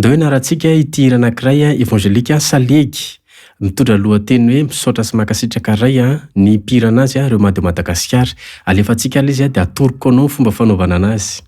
Andao hianarantsika ity hira anankiray Evangelika Salegy mitondra lohateny hoe Misaotra sy mankasitraka Ray ny mpihira anazy Rhema de Madagascar. Alefantsika ilay izy dia atoroko anao ny fomba fanaovana anazy.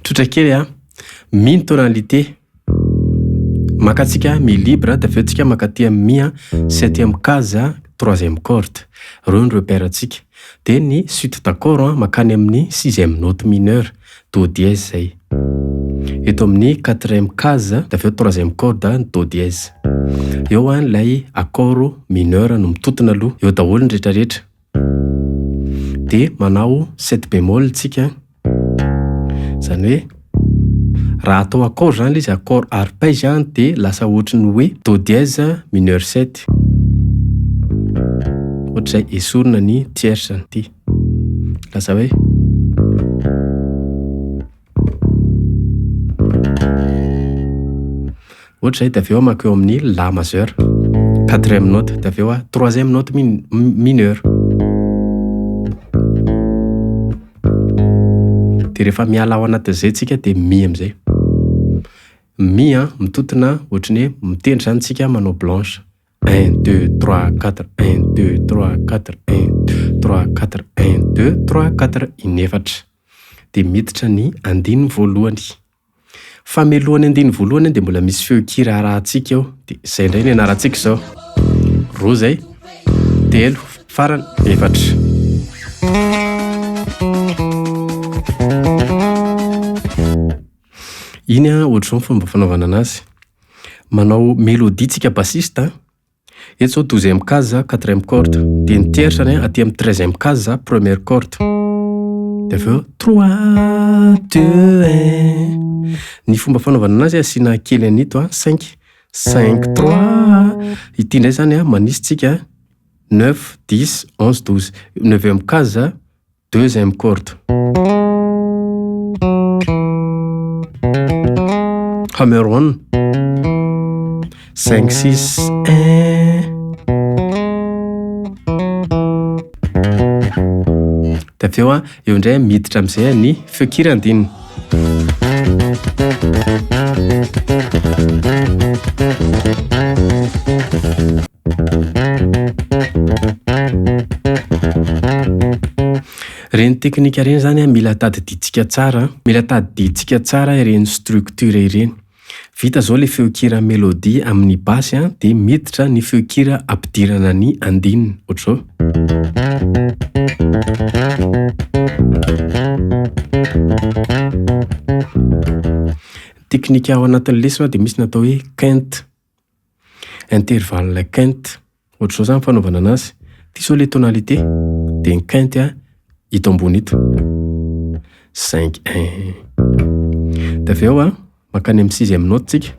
Tsotra kely a, mi ny tonalité, maka antsika mi libre dia avy eo tsika maka aty amin'ny mi a, septième case troisième corde, ireo no repère antsika, dia ny suite d'accord a makany amin'ny sixième note mineure, do dièse zay, eto amin'ny quatrième case dia avy eo troisième corde ny do dièse, eo a ilay accord mineur no mitotona aloha, eo daholo ny rehetrarehetra. Dia manao sept bémol tsika, izany hoe raha atao accord zany ilay izy, accord arpège dia lasa ohatry ny hoe do dièse mineur sept, ohatr'izay, esorina ny tierce ity, lasa hoe. Ohatra izay dia avy eo mankeo amin'ny la majeur, quatrième note, dia avy eo troisième note mineur. Dia rehefa miala ao anatin'izay tsika dia mi amin'izay. Mi an, mitotona ohatry ny hoe mitendry izany tsika manao blanche. Un, deux, trois, quatre, un, deux, trois, quatre, un, deux, trois, quatre, un, deux, trois, quatre, inefatra. Dia miditra ny andininy voalohany. Fa mialohan'ny andininy voalohany dia mbola misy feon-kira arahantsika eo. Dia izay indray ny anarantsika izao. Roa izay, telo, farany, efatra. Iny an, ohatr'izao ny fomba fanaovana anazy. Manao mélodie tsika bassiste. Eto zao douzième case quatrième corde, dia ny tierce-ny aty amin'ny treizième case première corde, dia avy eo trois, deux, un. Ny fomba fanaovana anazy asiana kely an'ito an, cinq, cinq, trois, ity indray zany an manisy tsika neuf, dix, onze, douze, neuvième case Deuxième corde. Hammer on. 5, 6, 1. Dia avy eo an, eo indray miditra amin'izay ny feon-kira andininy. Ireny teknika ireny zany mila tadidintsika tsara, mila tadidintsika tsara ireny structure ireny. Vita zao le feon-kira mélodie amin'ny basy dia miditra ny feon-kira ampidirana ny andininy ohatr'izao. Teknika ao anatin'ny lesona dia misy ny atao hoe quinte. Intervalle quinte, ohatr'izao zany fanaovana anazy, ty zao le tonalité, de ny quinte a ito ambony ito, cinq un, de avy eo a mankany amin'ny sixième note tsika,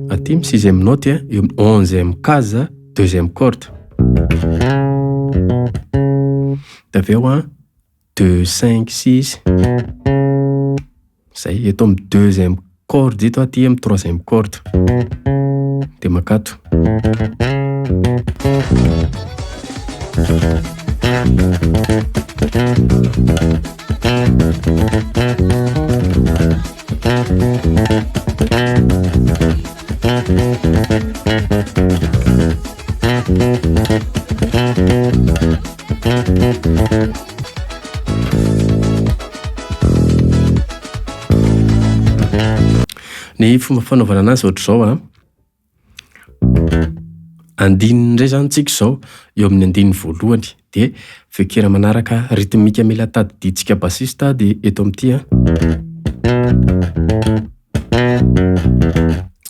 aty amin'ny sixième note a eo amin'ny onzième case deuxième corde, de avy eo a deux cinq six, zay eto amin'ny deuxième corde eto aty amin'ny troisième corde de makato. Ny fomba fanaovana anazy ohatr'izao an, andininy indray zany tsika izao eo amin'ny andininy voalohany de feon-kira manaraka rythmique mila tadidintsika bassiste de eto amin'ity an,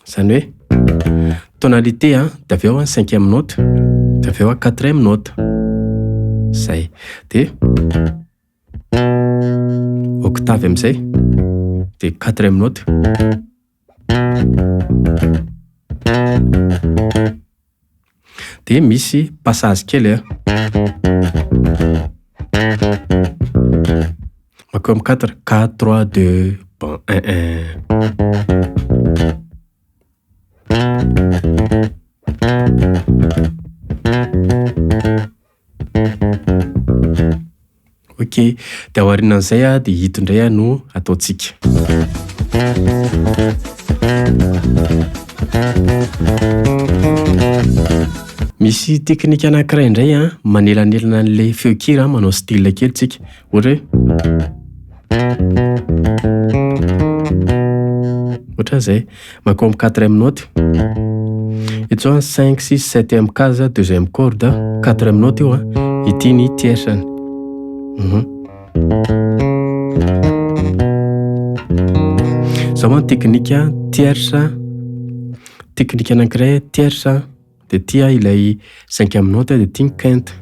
zany hoe tonalité an de avy eo an cinquième note de avy eo an quatrième note. Zay. De octave am'izay, de quatrième note. De misy passage kely a. Mankeo amin'ny quatre, quatre, trois, deux, bon, un, un. Ok, de aorianan'izay a de ito indray a no ataontsika. Misy teknika anankiray indray a manelanelana an'le feon-kira manao style kely tsika, ohatra hoe ohatran'izay. Mankao amin'ny quatrième note, eto zao cinq, six, septième case, deuxième corde, quatrième note io a, ity ny tierce-ny. Zao moa ny teknika tierce, teknika anankiray tierce de ty a ilay cinquième note de ty ny quinte.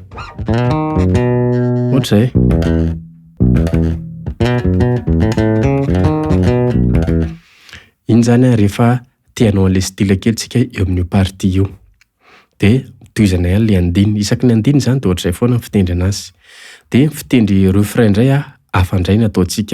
Ohatr'izay. Iny zany a rehefa te hanao an'le style kely tsika eo amin'io partie io. De tohizana ihany le andininy. Isaky ny andininy zany de ohatr'izay foana ny fitendry anazy. De fitendry refrain indray a hafa indray ny ataontsika.